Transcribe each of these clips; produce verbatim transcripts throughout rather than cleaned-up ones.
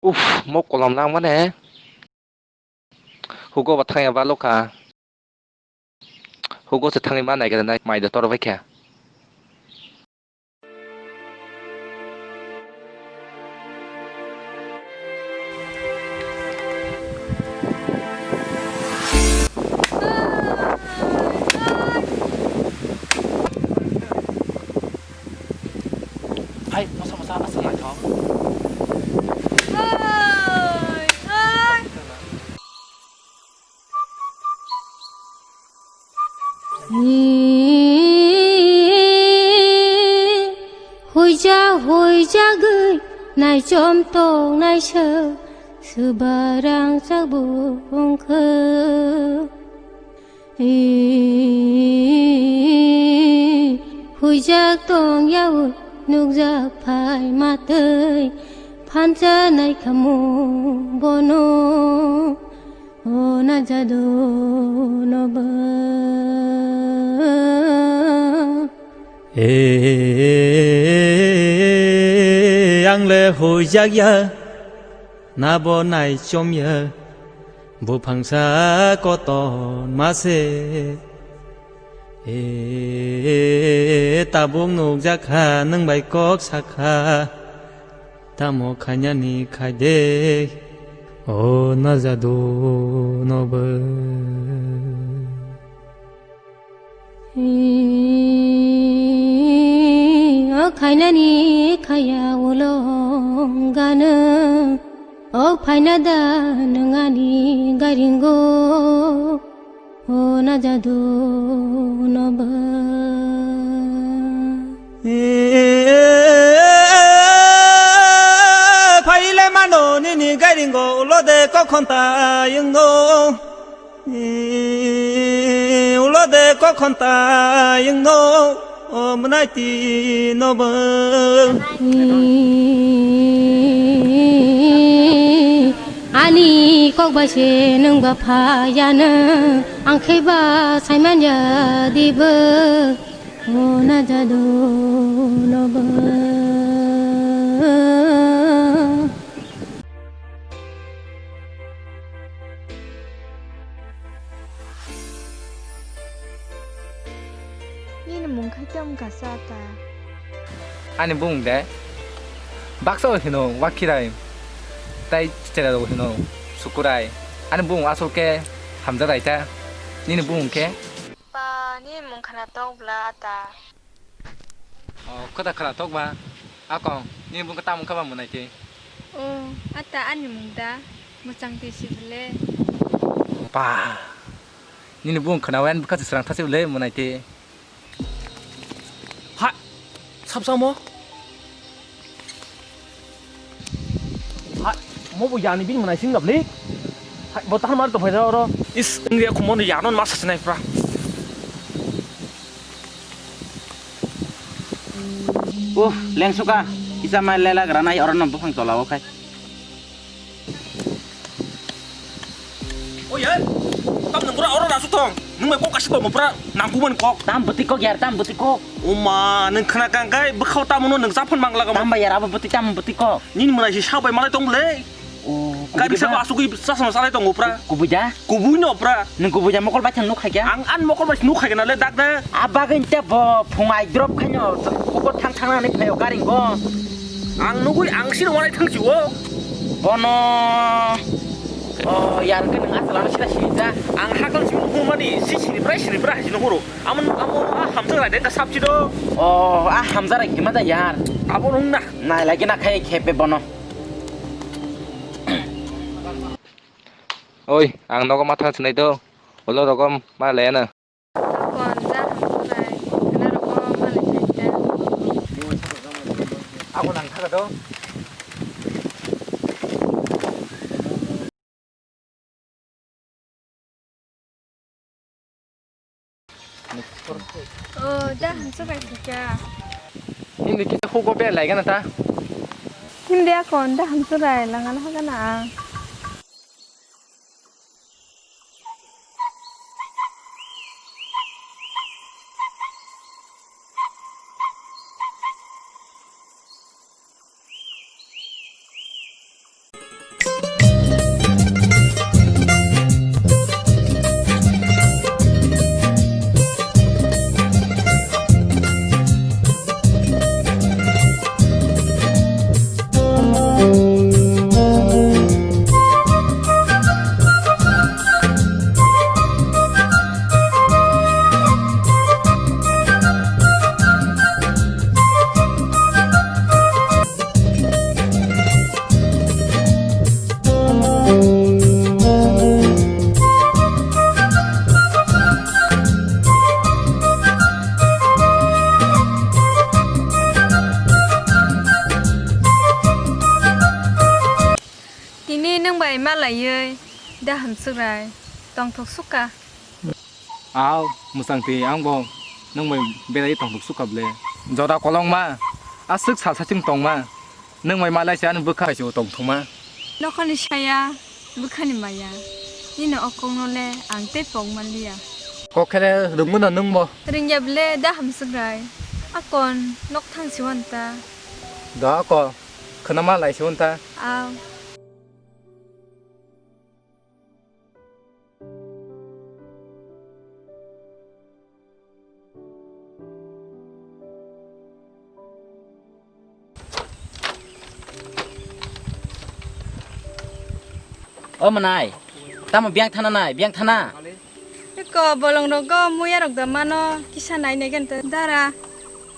Uff, mo kolom langmane. Hugo bo thangya balo kha. Hugo se thangwi ma naigra nai mai da tor bai kha. Hai, masa masa asal naithok. Huijak huijagwi naichom tong naisa, swbarang chabung khe. Huijak tong yaui nukjak phai matwi, phansa naikhamu bono. O na jadu no ba. E, ang le huijak ya, na bo naichom ya, buphang sa koton ma se. E, tabuk nukjak kha, nwng bai kok sakha. Tamo khainani khai de, o na jadu no ba. O khainani khaya ulo gana, o phaina da nwng ani garingo. O na jadu no ba. Phaile mano nini gairingo ulo de kokhon ta yungno. Ulo de kokhon ta yungno. O mwnaiti no ba. Ani kok bai se nwng ba phayano, ang khe ba saiman ya di ba, o na jadu no ba. Nini mung khai tei wngkha sa ta? Ani bumung de baksa o hino Wakhirai, tei chera rok hino Sukurai. Ani bumung asol khe Hamjarai ta. Nini bumung khe? Pa, nini mung khana tok bla ata. O, kota khwna tok ba. Akong, nini bumung khe tamo wngkha ba mwnai tei? O, ata ani mung da, mwchang tei si bwle. Pa, nini bumung khwna wen bwkha se srang thasi bwle mwnai tei. Ha, sab samo. Hai, mo bo yani bini mwnai sing gabli. Hai, bo tahar mar to phaida oro. Is, wngya khumo ni yanon ma sasinai pra. Uff, lengsuka, isa mai lela granai oro no buphang tola o khai. Oye, tam nang pura oro rasu tong. Nung mai kok kasi tong pura nangkuman kok. Tam beti kok yar, tam beti kok. Oma, nung khana kangkai, bwkhao tamo no nung japhan mangla gam. Tam bai yar, abo beti tam beti kok. Nini mwnai si sabai malai tong le. O, gari kubui sabo ba? Asugui sasama salai tongo pura. Kubui da? Kubui no pura. Nung kubui da mokol bai thang nuk khai kya? Ang an mokol bai nuk khai na le dak da. Abagin te bo phung ai drop khaino. Koko thang thang nani phayo gari go. Ang nugui ang sino walai thang si o. Bono. O, yar ke nung asal ano sila si da. Ang hakal si humani si sini prai sini prai sini horo. Amon amo a hamjang rai dengka sapchi do. O, a hamjang rai kima da yar. Abo nung na. Nai lagi na khai khepe bono. Oi, ang nogo ma thang sinai do. Ulo rogo ma le na. Kon ja hamjang rai. Kana rogo ma le sinai da. Ako nang thaga do. O, da hamsuk bai thikya. Hindi kisa hugo be lai gana ta. Hindi akon da hamsuk bai langana hagana ang. Nwng bai malaiwi da hamswkrai tongthok sukha. Aw, mwchangtwi, ang bo nwng bai belai tongthok sukha ble. Joda kolokma, aswk salsa chwng tongma, nwng bai malai se ani bwkha se tongthokma. Nokhorni saya, bwkhani maya, nini o kokno le ang tei pok manliya. Kok khe le rwngmano nwng bo. Rwngya ble da hamswkrai, akon nok thang se uan ta. Da ako, khwnama lai se uan ta. Aw. O mwnai, tamo biyang thana nai, biyang thana? Eko bolong rogo muya rok da mano, kisa nai nai gen ta dara.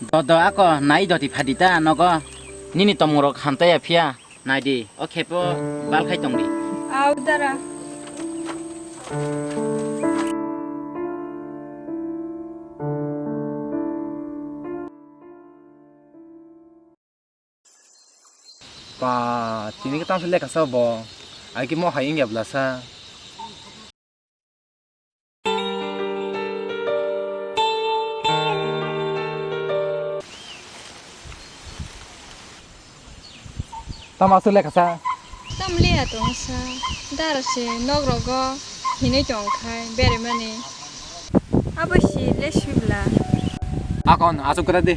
Do do ako nai doti phadi ta nogo, nini tomung rok hamtaya phiya. Nai di, o khepo bal khai tong di. Au dara. Pa, tini khe tamsa lekha sa bo. Ai khe mo hai wngya bwlasa. Tamo aswk lekha sa? Tam liya tong sa. Dara se nok rogo hinwi tong khai berai mani. Abo si le sibla. Akon aswk kwrwi di.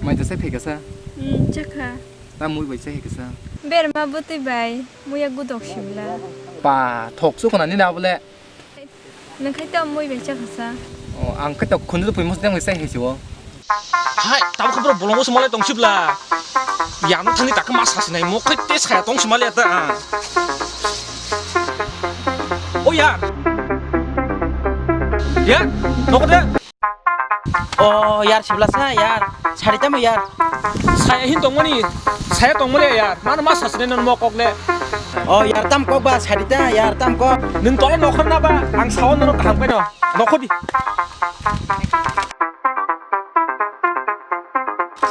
Mai jasa phai kasa. Hmm, chakha. Ta mui bai chai kasa. Berma bwtwi bai muya gudok sibla. Pa, thok su khna ni na bole. Nang khai ta mui bai chakha sa. O, ang khai ta khunju pui mos dang bai chai hai si o. Hai, tabuk khe borok bolongo se malai tong sibla. Yang thani tak ma sa sinai mo khai te saya tong si malai ta. O yar. Yar, nogo de. O yar sibla sa yar. Sari tamo yar. Saya hin tong mani. Saya tong mani yar. Mano ma sa sinai no mo kok le. O yar tam kok ba sari ta yar tam kok. Nung tolo nokhor na ba. Ang sawan no kaham kai no. Nokhor di.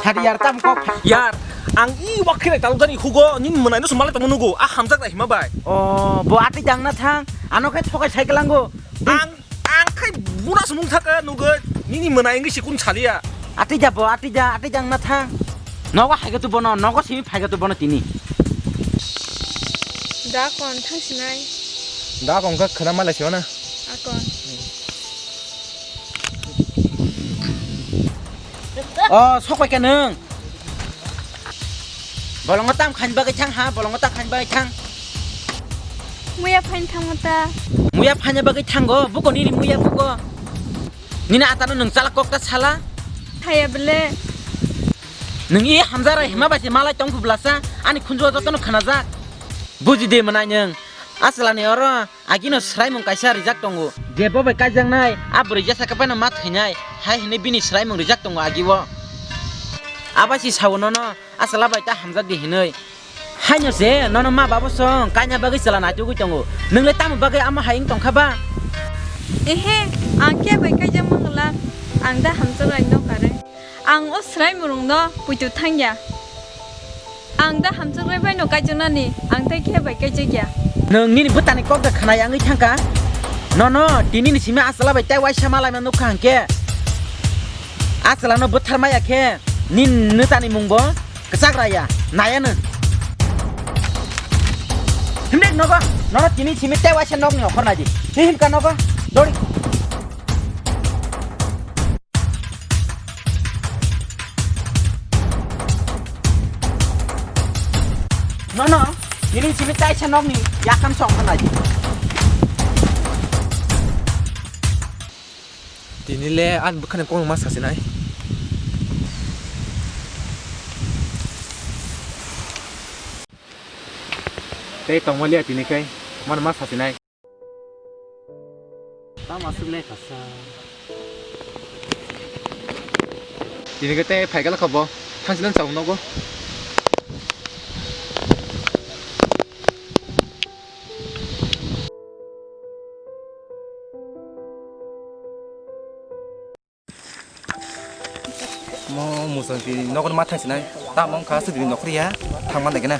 Sari yar tam kok. Yar, ang i wakhire talgani hugo, nin mwnai no sumalai tongma nugo, a hamjak da hima bai. O, bo atwi dang na thang, ano khe thokai sai kelango. Ang, ang khai bura sumung thaka nugo, nini mwnai wngwi sikun saliya. Atwi da bo, atwi da, atwi dang na thang. Nogo hai khe tu bono, nogo simi phai khe tu bono tini. Da kon thang sinai. Da kon kha khana malai siwana. Akon. O, sok bai kha nwng. Bolongo tam khaini bagwi thang ha, bolongo tam khaini bagwi thang. Muya phaini thangma ta. Muya phaini bagwi thango, buko nini muya buko. Nini atano nwng chala kok ta sala. Thaya bele. Nwng i hamjara hima bai se malai tong phublasa, ani khunju jotono khnajak. Buji de mwnai nwng. Aslani oro. Agino swraimung kaisa rijak tongo. Je bo bai kaijaknai, a bwrwi jesa khe phano ma thwinai, hai hwnwi bini swraimung rijak tongo agi o. Abai si sao nono, a chwla bai ta hamjak di hwnwi. Haino se nono ma babo song kaina bagwi chwla naitugwi tongo. Nwng le tamo bagwi amo hai wng tongkha ba? Ehe, ang khe bai kaijak mangla, ang da hamjaknai nokha re. Ang o swraimung rokno puitu thangya. Ang da hamjaknai baino kaijaknani, ang tei khe bai kaijakya. Nwng nini bwtani kok da khna yangwi thangkha. Nono, tini ni simi a chwla bai tei waisa malaima nukha hwnkhe. A chwlano bwthar maya khe, nini nwtani mung bo kwchak raya, naya nw. Himdik nogo, nono tini simi tei waisa nokni okhor naidi. Tei himka nogo, dori. Nono, nini simi taisa nokni yakam sok khanai. Tini le ani bwkhani kokno ma sasinai. Tei tongma liya tini khai, mano ma sasinai. Tamo aswk le kasa. Tini khe tei phaikala kho bo. Thangsilan chao nogo. Musang twi nokni ma thang sinai. Tamo wngkha sudini nokri ya. Thangma naikhe na.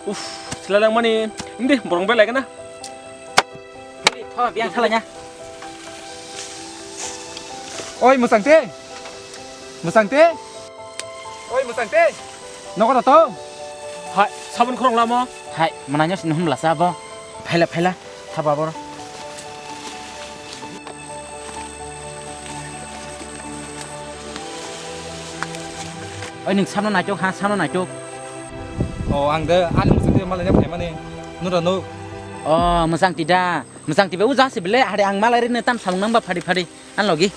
Uff, sila langmani. Indi borong bai laikhe na. Tho, biang thalanya. Oi, Musang twi. Musang twi. Oi, Musang twi. Nogo da to. Hai, sabun khorok lamo. Hai, mananyo sini humla sabo. Phaila, phaila. Thaba bor. Oi, nwng samno naitok ha, samno naitok. O, ang de, ani Musang twi malai phaimani. Nura no. O, Musang twi da. Musang twi be uja se bele, hari ang malai rino tam samung nang ba phari phari. An logi.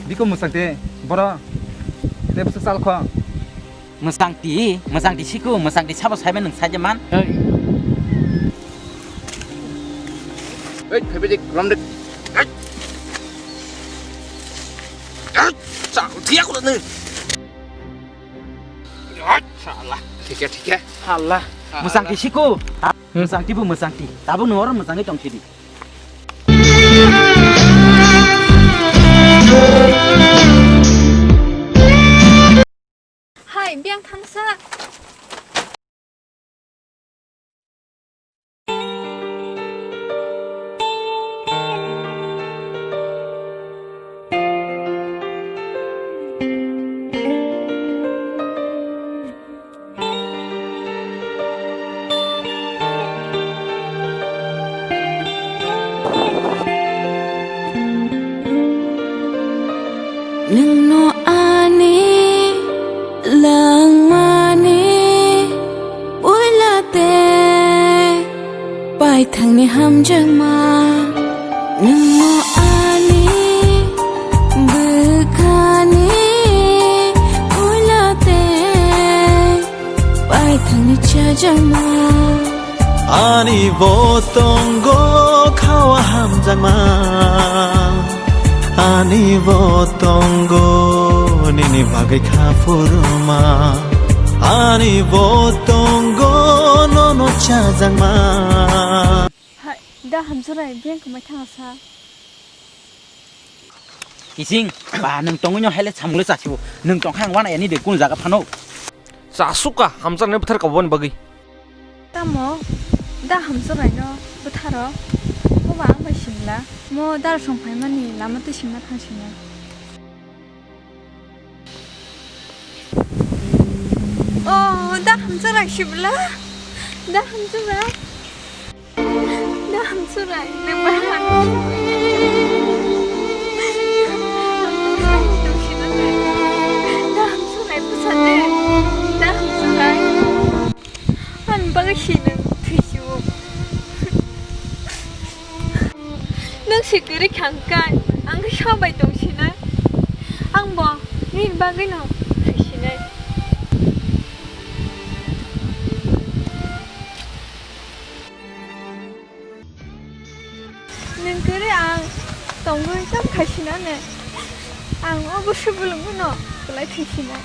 Biko Musang twi, boro. Tei bwswk chal kho. Musang twi, Musang twi siku, Musang twi sabo saiman nwng saija man. Ei, phaibai dik, rom dik. Ei. Ei, cha, thiya ko ne. Ei, cha, Allah. Thik hai, thik hai. Allah. Musang twi siku. Musang twi bu Musang twi. Tabuk nwng oro Musang twi tong sidi. Hai, biyang thangsa. Nwngno ani langmani puila tei paithakni hamjakma. Nwngno ani bwkhani puila tei paithakni chajakma. Ani bo tongo khawa hamjakma. Ani bo tongo nini bagwi kha phuruma. Ani bo tongo nono chajakma. Hai, da hamjarai, beng kwmai thangsa. Kising, ba, nwng tongwi no hai le samung le chasibo. Nwng tongkha ang wana yani de kun jaga phano. Chasukha, hamjaknai bwthar kaboni bagwi. Tamo, da hamjaknai no bwtharo. Oba ang bai singla. Mo da song phaimani lama twi singna thang singna. Oh, da hamjaknai sibla. Da hamjaknai. Da hamjaknai, nang bai hamjaknai. Da hamjaknai, bwsa de. Da hamjaknai. Ani bagwi se nwng thwisiwo. Nwng se kwrwi kha hwnkhe, ang khe sabai tong sinai. Ang bo nini bagwino thwisinai. Nwng kwrwi ang tongwi tam khai sinane. Ang o bwswk bolongno kwlai thwisinai.